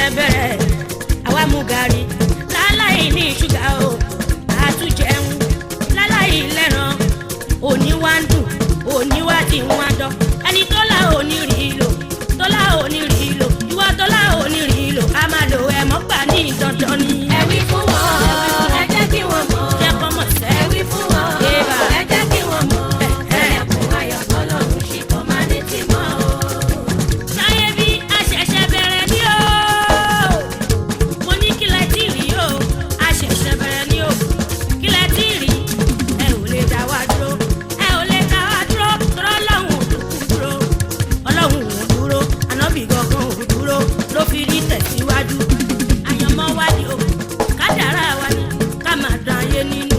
Ṣẹ̀ṣẹ̀ bẹ̀rẹ̀, àwa mú gàrí láláì ní ṣúgà o, àtúnjẹun láláì lẹ́ran. Òní wá ń dùn, òní wá ti ń wá dán. Ẹni tó lá òní rí lò, tó lá òní rí lò, ìwọ tó lá òní rí lò, a máa lò ẹ̀ mọ́gbà ní dandan ni. Ẹ wí fún wọn, ẹ jẹ́ kí wọ́n mọ̀. Jẹ́ kọ́ mọ̀ sẹ́. Ẹ wí fún wọn, Ébà. ẹ jẹ́ kí wọ́n mọ̀. Ẹlẹ́kùn ayọ̀ tọ́lọ́run ṣì kò máa ní tìmọ̀ o. Sáyé bí a ṣẹ̀ṣẹ̀ bẹ̀rẹ̀ ní o. Mo ní kí lẹ tí rí o, a ṣẹ̀ṣẹ̀ bẹ̀rẹ̀ ní o. Kí lẹ tí rí? Ẹ ò lè dá wa dúró. Ẹ ò lè dá wa dúró. Tọ́lọ́ Ọlọ́run ò dúkú dúró. Ọlọ́run ò dúró. Ànábì gangan ò dúró. Ló fi rí tẹ̀síwájú. Àyànmọ́ wa ni o. Kádàrá wa ni. Ká máa dán ayé nínú.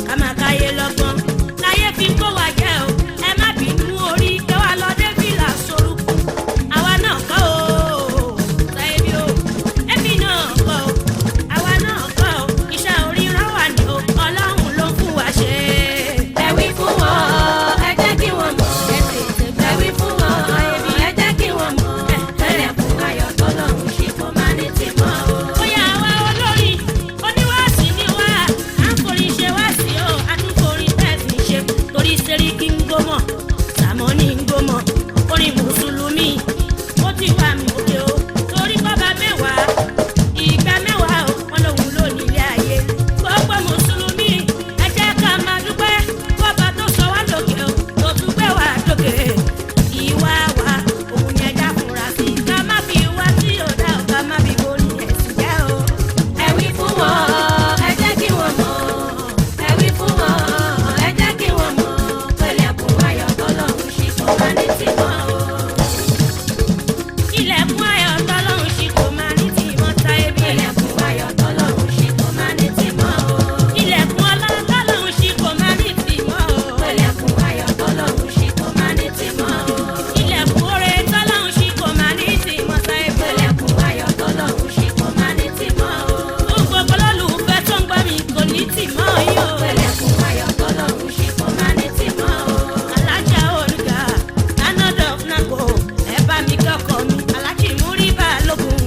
Ká máa káyé lọ́gbọ́n. Láyé fi kó wa jẹ́ o. Ẹ má bínú orí. Kẹ́wàá lọ dé fìlà sorúkú. Àwa náà kọ́ o. Sáyé bí o. Ẹbí náà kọ́ o. Àwa náà kọ́ o. Iṣẹ́ oríran wà ní o. Ọlọ́run ló fún wa ṣe. Ẹ wí fún wọn, ẹ jẹ́ kí wọ́n mọ̀. Ẹ tètè gbà. Ẹ wí fún wọn, ẹ jẹ́ kí wọ́n mọ̀. Ẹlẹ́kùn ayọ̀ tọ́lọ́run ṣì kò máa ní tìmọ̀ o. Bóyá àwa olórin oníwàásí ni wá, à ń forin ṣe wá sí o, a tún forin tẹ̀sí ṣe. Torí Sẹ́ríkì ń gbọ́mọ̀, Sàmọ́nì ń gbọ́mọ̀, orin Mùsùlùmí, ó ti wà mí òkè o. Torí bọ́ba 10, ìgbà 10 o, wọn lòun ló nílé ayé. Gbogbo Mùsùlùmí, ẹ jẹ́ ká máa dúpẹ́, bọ́ba tó sọ wá lókè o, tó tún gbé wá lókè. Ìwà wa, òun ni ẹja fura sí. Ká má fi wá tí ò dá o, ká má fi borí ẹ̀sìn jẹ́ o. Ẹ wí fún wọn, ẹ jẹ́ kí wọ́n mọ̀. Ẹ wí fún wọn, ẹ jẹ́ kí wọ́n mọ̀. Pẹ̀lẹ́kùn ayọ̀ tọ́lọ́run ṣì kò máa ní tìmọ̀ o. Ilẹ̀kùn ayọ̀ tọ́lọ́run ṣì kò máa ní tìmọ̀ táyé bí. Pẹ̀lẹ́kùn ayọ̀ tọ́lọ́run ṣì kò máa ní tìmọ̀ o. Ilẹ̀kùn ọlá tọ́lọ́run ṣì kò máa ní tìmọ̀ o. Pẹ̀lẹ́kùn ayọ̀ tọ́lọ́run ṣì kò máa ní tìmọ̀ o. Ilẹ̀kùn oore tọ́lọ́run ṣì kò máa ní tìmọ̀ táyé bí. Pẹ̀lẹ́kùn ayọ̀ tọ́lọ́run ṣì kò máa ní tìmọ̀ o. Gbogbo olólùfẹ́ tó ń gbọ́ mi kò ní tìmọ̀ yín o. Pẹ̀lẹ́kùn ayọ̀ tọ́lọ́run ṣì kò máa ní tìmọ̀ o. Alájà Olùgà, Anọ́dọ̀ Fúnàkó, ẹ bá mi kọ́kọ́ mi, Alájì Múrí Balógun.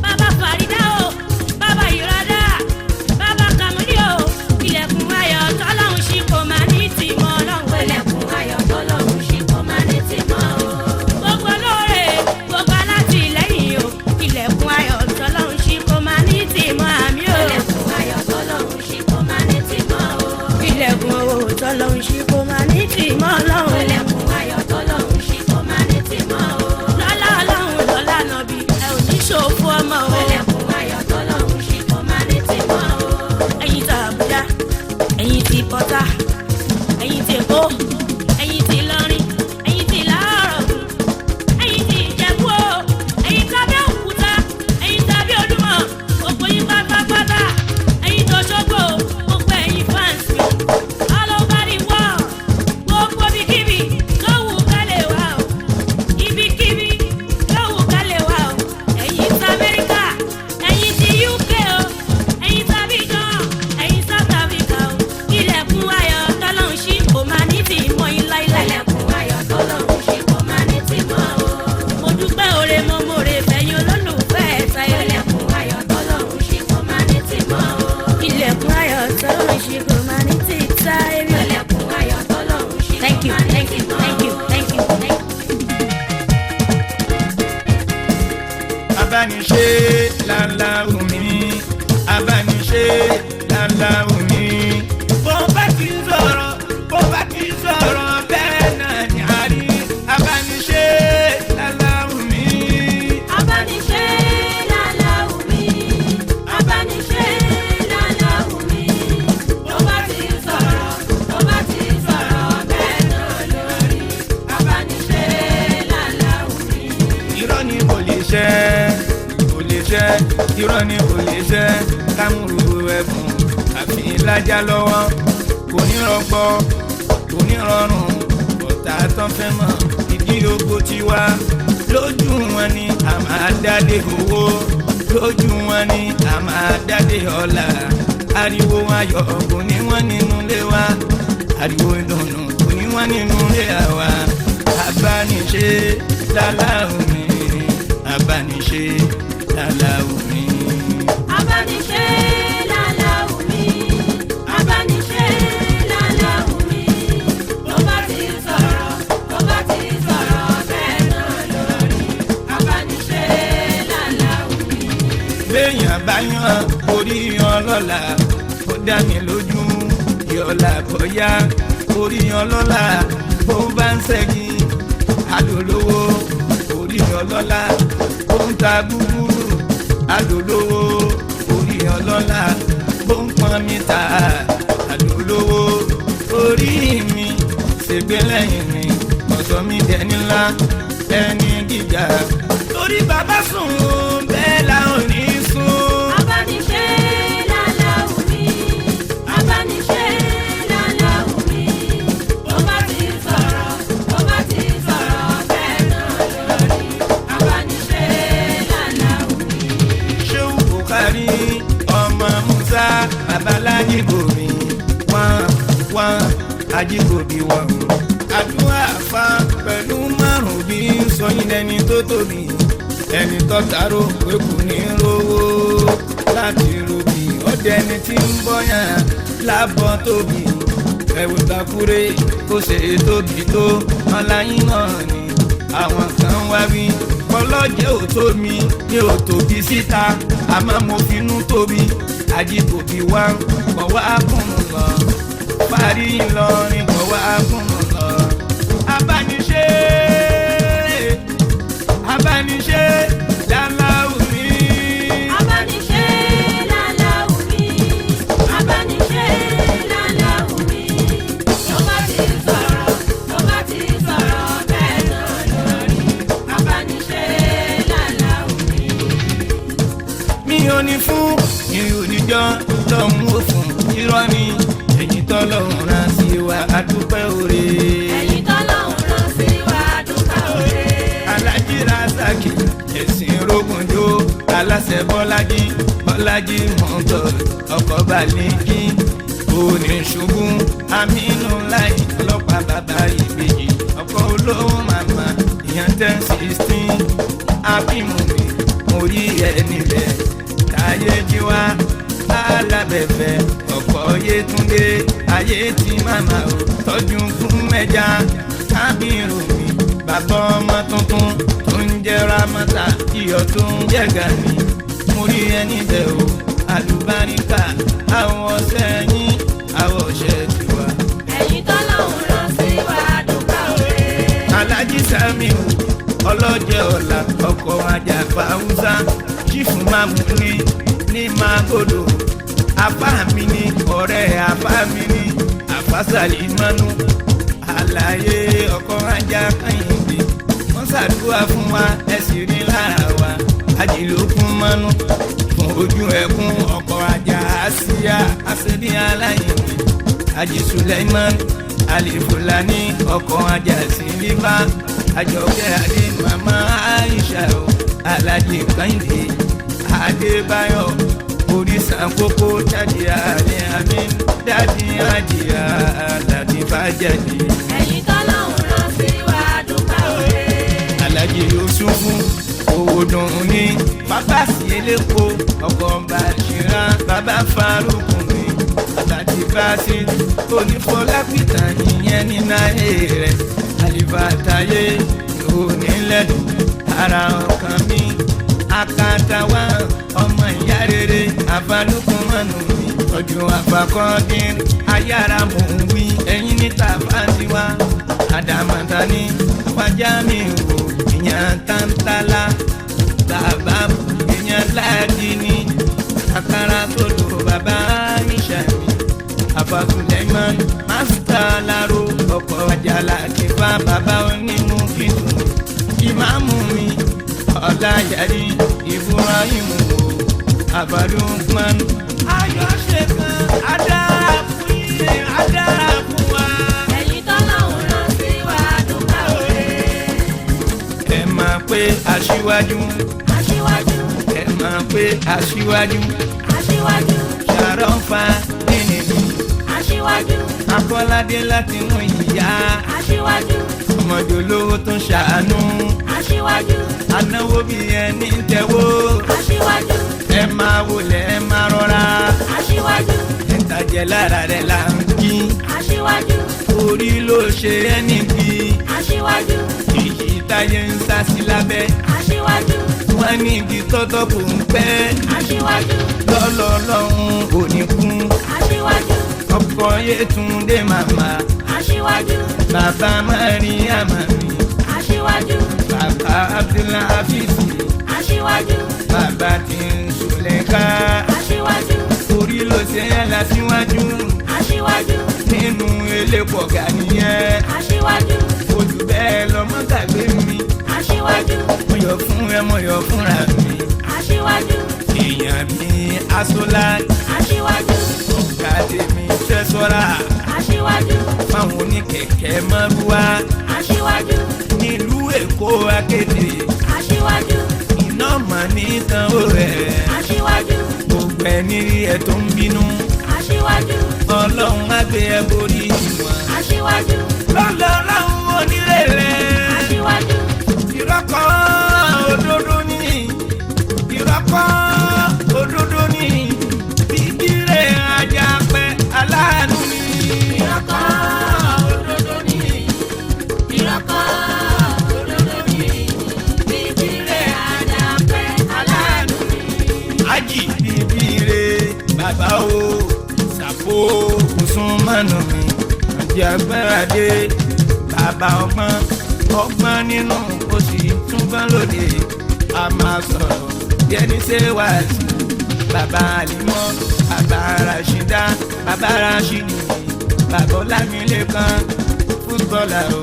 Bàbá Fàrídà o, bàbá Ìrọ̀dá, bàbá Kàmúlí o, ilẹ̀kùn ayọ̀ tọ́lọ́run ṣì kò máa ní tìmọ̀ Ọlọ́run. Pẹ̀lẹ́kùn ayọ̀ tọ́lọ́run ṣì kò máa ní tìmọ̀ o. Gbogbo olóore, gbogbo alátìlẹ́yìn o, ilẹ̀kùn ayọ̀ tọ́lọ́run ṣì kò máa ní tìmọ̀ àmì o. Pẹ̀lẹ́kùn ayọ̀ tọ́lọ́run ṣì kò máa ní tìmọ̀ o. Ilẹ̀kùn owó tọ́lọ́run ṣì kò máa ní tìmọ̀ Ọlọ́run. Pẹ̀lẹ́kùn ayọ̀ tọ́lọ́run ṣì kò máa ní tìmọ̀ o. Lọ́lá Ọlọ́run, lọ́lá Nàbí, ẹ ò ní ṣòfò ọmọ o. Pẹ̀lẹ́kùn ayọ̀ tọ́lọ́run ṣì kò máa ní tìmọ̀ o. Ẹ̀yin ti Àbújá, ẹ̀yin ti Pọ́tà, ẹ̀yin ti Èkó, ẹ̀yin ti Ìlọrin, ẹ̀yin ti Ìlárọ̀, ẹ̀yin ti Ìjẹ̀bú o, ẹ̀yin ti Abẹ́òkúta, ẹ̀yin ti Abíọ́dúnmọ̀, gbogbo yín pátápátá, ẹ̀yin tó Ṣógbó, gbogbo ẹ̀yin fans mi, all over the world, gbogbo ibikíbi tó wù ká lè wá o, ibikíbi tó wù ká lè wá o, ẹ̀yin ti Amẹ́ríkà, ẹ̀yin ti UK o, ẹ̀yin ti Abidjan, ẹ̀yin South Africa o, ilẹ̀kùn ayọ̀ tọ́lọ́run ṣí kò máa ní tì mọ́ yín láíláí. Pẹ̀lẹ́kùn ayọ̀ tọ́lọ́run ṣì kò máa ní tìmọ̀ o. Mo dúpẹ́ oore, mo mòore fẹ̀yìn olólùfẹ́ táyé. Pẹ̀lẹ́kùn ayọ̀ tọ́lọ́run ṣì kò máa ní tìmọ̀ o. Ilẹ̀kùn ayọ̀ tọ́lọ́run ṣí kò máa ní tì táyé. Pẹ̀lẹ́kùn ayọ̀ tọ́lọ́run ṣì kò Thank you, máa ní thank you, tìmọ̀ thank you, o. thank you, thank you. Abániṣe lálá omi, abániṣe lálá omi. Bó bá ti ń sọ̀rọ̀, bó bá ti ń sọ̀rọ̀, bẹ́ẹ̀ náà ni a rí. Abániṣe lálá omi. Abániṣe lálá omi, abániṣe lálá omi. Bó bá ti ń sọ̀rọ̀, bó bá ti ń sọ̀rọ̀, bẹ́ẹ̀ náà lórí. Abániṣe lálá omi. Irọ́ ni kò lè ṣẹ, kò lè ṣẹ, irọ́ ni kò lè ṣẹ. Kámúrú ẹkùn àfi lájà lọ́wọ́, kò ní rọgbọ, kò ní rọrùn. Ọ̀tá tán fẹ́ mọ̀ ìdí ogo tiwa, lójú wọn ni a máa dádé owó, lójú wọn ni a máa dádé ọlá. Ariwo ayọ̀ kò ní wọ́n nínú ilé wa, ariwo ìdùnnú kò ní wọ́n nínú ilé àwa. Abániṣe lálá omi, abániṣe lálá. Dá mi lójú yọ̀ọ̀la bọ́yá orí ọlọ́lá bó bá ń ṣẹ́gi adolówó, orí ọlọ́lá ó ń ta gúgúrú adolówó, orí ọlọ́lá bó ń pọn mítà adolówó. Orí mi ṣègbè lẹ́yìn mi, ọ̀sọ́ mi dẹni ńlá ẹni gíga, torí bàbá sùn bẹ́ẹ̀ la ò ní sùn. Abániṣe làlàó mi, abániṣe làlàó mi. Bó bá ti sọ̀rọ̀, bó bá ti sọ̀rọ̀ bẹ́ẹ̀ náà lórí. Abániṣe làlàó mi. Ṣéwù Bùkárí ọmọ Musa babalájí gòmí wọ́n wọ́n ajígòbí wọ́n. Àdúrà fa pẹ̀lú márùn bí sọyìn lẹni tó tóbi, ẹni tó tàró pé kò ní rówó láti ròbì, ọdẹ ẹni tí ń bọ́yàn lábọ́ tóbi, ẹ̀wù takure kó ṣe é tóbi tó ọláyín náà ni àwọn kan wá wí. Ọlọ́jẹ́ ò tó mi ní ò tóbi síta, àmọ́ mo finú tóbi. Àjíkòbí wá kọ̀ wá kùn lọ, parí Ìlọrin kọ̀ wá kùn lọ. Abániṣe, abániṣe làlàó mi. Abániṣe làlàó mi, abániṣe làlàó mi. Tó bá ti sọ̀rọ̀, tó bá ti sọ̀rọ̀ bẹ́ẹ̀ náà lórí. Abániṣe làlàó mi. Mi ò ní fún mi ò ní jọ́ lọ́hùn ó fún, irọ́ ni. Èyí tọ́lọ́hún rán sí wa, adúpẹ́ òre. Ẹ̀yin tọ́lọ́hun rán sí wa, dúpẹ́ oore. Alájí Rasaki ẹ̀sìn rogunjo, aláṣẹ Bọ́lájí, Bọ́lájí mọ́tò, ọkọ̀ balẹ̀kí oníṣubú amínú láì ọlọ́pàá, bàbá ìbejì, ọkọ̀ olówó màmá ìyẹn 1016 abimumi, mo rí ẹ níbẹ̀ táyé jíwá alábẹ̀fẹ̀, ọkọ̀ Yétúndé ayé tí màmá ò tọ́jú fún mẹ́ja kábírù mi, bàbá ọmọ tuntun tó ń jẹ́ Ramata, iyọ̀ tó ń jẹ́ Gani, mo rí ẹ níbẹ̀ o. Àlùbáríkà àwọn ọ̀sẹ̀ yín, àwọn ọ̀sẹ̀ tiwa. Ẹ̀yin tọ́lọ́hun rán sí wa, dúpẹ́ oore. Alájí Samiu ọlọ́jẹ́ ọ̀la, ọkọ̀ ajàgbá Haúsá, chifu mamu ní Magodo, apá mi ní ọ̀rẹ́ apá mi ní àfàsàlì mọ́nú àlàyé, ọkọ̀ ajá Kẹ́hìndé, wọ́n ṣàdúrà fún wa, ẹ sì rí lára wa àjìlókun mọ́nú fún ojú ẹkún, ọkọ̀ ajá àsíá àṣẹbí aláìní, Àjì Suleiman Alifulani, ọkọ̀ ajá sílífà, Àjọkẹ́ Adé, màmá Aisha o, Alájì Kẹ́hìndé Adébáyọ̀ orísàn kókó jáde àlẹ́ àmì dáàdì àjìyà àlàdé bá jáde. Ẹ̀yin tọ́lọ́hun rán sí wa, dúpẹ́ oore. Alájì Yusufu owó dùn ní bàbá sí eléko, ọkọ̀ Bàṣírà, bàbá Farukù mi, bàbá tí bá sí onífọlápìtà ìyẹn ní náírà rẹ̀, àlìbàtàyé onílẹ̀dùn ara ọkàn mi akatawa, ọmọ ìyá rere àfàlùkùn mọ́nù mi, ọjọ́ àfàkọ́dín ayára mò ń wí ẹ̀yìn níta fásiwá àdàmàtà ní wájà mi wò, ìyẹn tántálá bàbá, ìyẹn láàdì ní àkàrà tó lò, bàbá ìṣàmì àfàsùlẹ̀mọ́n mástà láró, ọkọ̀ àjàlá ti fa bàbá onímú kìtù, ìmáàmù mi ọ̀làyàrí Ibrahim o àbálùpọ̀n. Ayọ̀ ṣe kan adára fún yín, adára fún wa. Ẹ̀yin tọ́lọ́hun rán sí wa, dúpẹ́ oore. Ẹ máa pé aṣíwájú. Aṣíwájú. Ẹ máa pé aṣíwájú. Aṣíwájú. Ṣàròfà nínú. Aṣíwájú. Akọ́ládé láti mú ìyá. Aṣíwájú. Ọmọdé olówó tó ń ṣàánú. Aṣíwájú. Anáwó bí ẹni ń tẹ̀wó. Aṣíwájú. Ẹ máa wọlé, ẹ máa rọra. Aṣíwájú. Ìtàjẹ̀ lára rẹ̀ là ń kí. Aṣíwájú. Orí ló ṣe ẹ́ níbi. Aṣíwájú. Èyí táyé ń sá sí lábẹ́. Aṣíwájú. Wọ́n ní igi tọ́tọ́ kò ń pẹ́. Aṣíwájú. Lọ́lọ́ lọ́hún ò ní kú. Aṣíwájú. Ọkọ Yétúndé màmá. Aṣíwájú. Bàbá Mariam mi. Aṣíwájú. Bàbá Abdulhafiz. Aṣíwájú. Bàbá tí ń Sùlẹ̀ká. Aṣíwájú. Orí ló ṣe é lásìwájú. Aṣíwájú. Nínú elépo ọ̀gá nìyẹn. Aṣíwájú. Ojú bẹ́ẹ̀ lọ́mọ gbàgbé mi. Aṣíwájú. Mo yọ̀ fún ẹ, mo yọ̀ fúnra mi. Aṣíwájú. Èèyàn mi aṣọlá. Aṣíwájú. Ọ̀gá tèmi tẹ́sọ́ra. Aṣíwájú. Fáwọn oníkẹ̀kẹ́ mọ́rúwá. Aṣíwájú. Nílùú Èkó akéde. Aṣíwájú. Iná mọ̀ nìkan ó rẹ̀. Aṣíwájú. Gbogbo ẹni rí ẹ tó ń bínú. Aṣíwájú. Ọlọ́run á gbé ẹ borí wọn. Aṣíwájú. Lọ́lọ́ láwọn onílé rẹ̀. Aṣíwájú. Ìrọ́kọ́ òdodo ní. Ìrọ́kọ́ òdodo ní. Bíbí rẹ̀ Àjàpẹ́ aláàánú ni. Ìrọ́kọ́ òdodo ni. Ìrọ́kọ́ òdodo ni. Bíbí rẹ̀ Àjàpẹ́ aláàánú ni. Ájì bíbí rẹ̀ bàbá o ṣàpò kùsùnmọ́nù mi. Àjàgbáradé bàbá ọgbọ́n ọgbọ́n nínú ó sì tún gbọ́n lóde. A máa sọ̀rọ̀ bí ẹni ṣe wá sí. Bàbá Àlímọ́, bàbá Ràṣídá, bàbá Ràṣídì, bàbá Ọlámilékan, fútbọ́là o.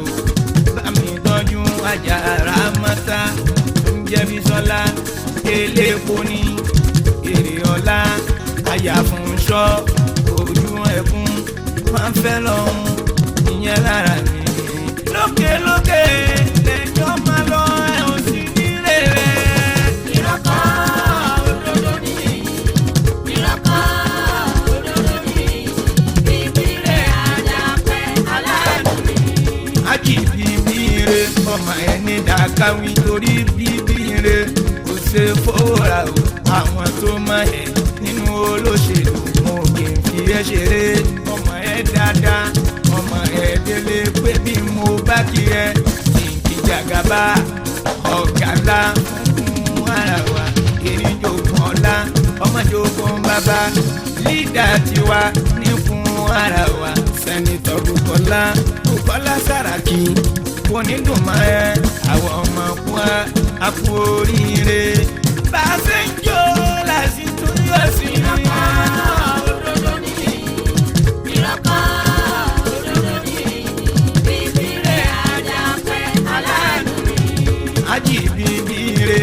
Bá mi tọ́jú Àjàrà mọ́ta, ń jẹ́ Bísọ́lá, elépo ní èrè ọ̀la, àyàfúnṣọ́, ojú ẹkún, máa ń fẹ́ lọ́hún, ìyẹn lára mi. Lókè lókè lẹ́jọ́ máa lọ ẹ̀ ò sí nílé rẹ̀. Ìrọ́kọ́ òdodo ni. Ìrọ́kọ́ òdodo ni. Bíbí rẹ̀ Àjàpẹ́ aláàánú ni. Ájì bíbí re ọmọ ẹni dàkáwí torí bíbí re kò ṣe fowóra o. Àwọn tó mọ ẹ nínú olóṣèlú mo kì í fi ẹ ṣeré. Ọmọ ẹ dáadáa, ọmọ ẹ délé pé bí mo bá kí ẹ kì í jàgàbá ọ̀gá ńlá fún ara wa. Èrìjògùn ọ̀la ọmọjògùn bàbá lídà tiwa ní fún ara wa. Sẹ́nitọ́ Bùkọ́lá Bùkọ́lá Sàràkí kò ní dùn mọ́ ẹ àwọn ọmọ kú á kú oríire. Bá a ṣe ń jó láti tún yọ̀ sí i. Ìrọ́kọ́ òdodo ni. Ìrọ́kọ́ òdodo ni. Bíbí rẹ̀ Àjàpẹ́ aláàánú ni. Ájì bíbí re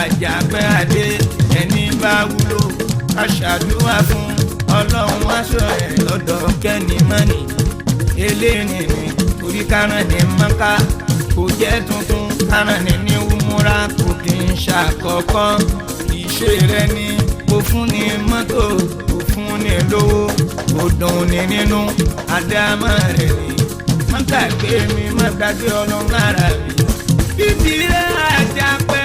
Àjàpẹ́ adé ẹni bá wúlò aṣàdúrà fún ọlọ́run aṣọ ẹ̀ lọ́dọ̀ kẹ́ni mọ́nì eléyìí ni orí kárán ní mọ́ká kò jẹ́ tuntun kárán ní ní wúmúra kò kì í ṣàkọ́kọ́ ìṣe rẹ ni kò fún ní mọ́tò kò fún ní lówó kò dùn ní nínú àdámọ́ rẹ̀ ni má gbàgbé mi má gbàgbé ọlọ́run ara mi bíbí rẹ̀ Àjàpẹ́.